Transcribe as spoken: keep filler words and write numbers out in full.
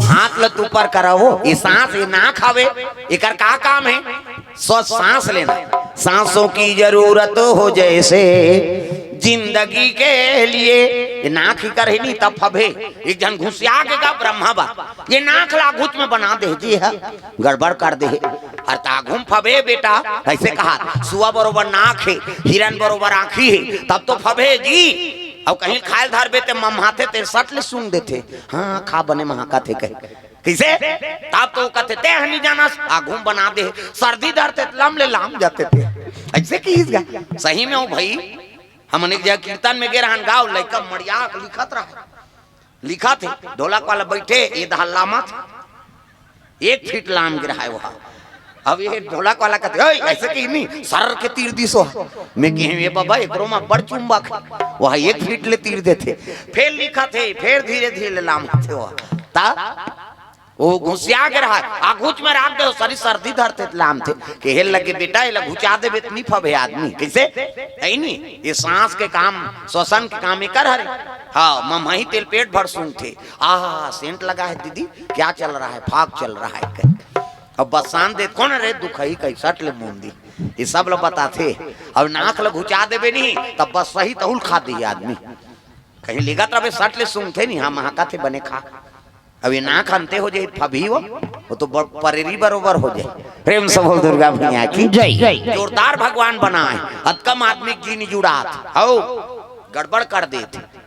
हाथ ल तू ऊपर करा हो। ये सांस, ये नाक हवे, एकर का काम है? स्व सांस लेना। सांसों की जरूरत हो जैसे जिंदगी के लिए। ये नाक ही कर ही नहीं तब फबे। एक झन घुसिया के गा ब्रह्मा बा, ये नाक ला घुच में बना दे जी है, गड़बड़ कर दे है। अर त आघू म फबे बेटा, ऐसे कहा, सुआ बरोबर नाक है, हिरन बरोबर आँखी है, तब तो फबे जी। अब कहीं खायल धरबे ते मम्हाथे ते सट ले सूंघ देथे। हाँ, खा बने महाका थे कहे। कइसे? तब तो कथे, "ते हनी जानस, आघू म बना दे, सर्दी धरथे त लम ले लाम जाथे ते।" ऐसे किहिस गा। सही में हो भई, हमन एक जगह कीर्तन में गे रहन, गाँव लइका मड़िया के लिखत रहे, लिखत हे, ढोलक वाला बइठे, ये दहा लामत, एक फीट लाम गे रहे वहा। अब ये ढोलक वाला कथे, "ओए, ऐसे कहीं नहीं, सर के तीर दिस वहा।" मैं कहे, "ये बाबा, एकरो मा बड़ चुंबक हे, वहा एक फीट ले तीर देथे।" फेर लिखत हे, फेर धीरे धीरे ले लामत हे वहा। ता वो घुसिया गे रहा, आघूच में राख दे, सरी सर्दी धरथे त लामथे। कहे लगे, "बेटा, एला घुचा देबे त नी फबे आदमी।" कइसे? है नी? ये सांस के काम, श्वसन के काम एकर हरे। हाँ, मम्हई तेल पेट भर सूंघथे। आहा, सेंट लगा है दीदी, क्या चल रहा है? फाग चल रहा है कहे। अब बस शांत दे, "कोन रे दुखई?" कही सट ले मुंदी। ये सब ल बताथे। अब नाक ल घुचा देबे नी, तब बस सही तहुल खा दे आदमी। कहीं लिगत रबे सट ले सूंघथे नी, हाँ, महाका थे बने खा। अब ये नाक अंते हो जाए, फबही वो, वो तो ब-, परेरी बरोबर हो जाए। प्रेम से बोल दुर्गा मैया की जय। जोरदार भगवान बनाए, अतकम आदमी के जी नी जुड़ात, हौ, गड़बड़ कर देथे।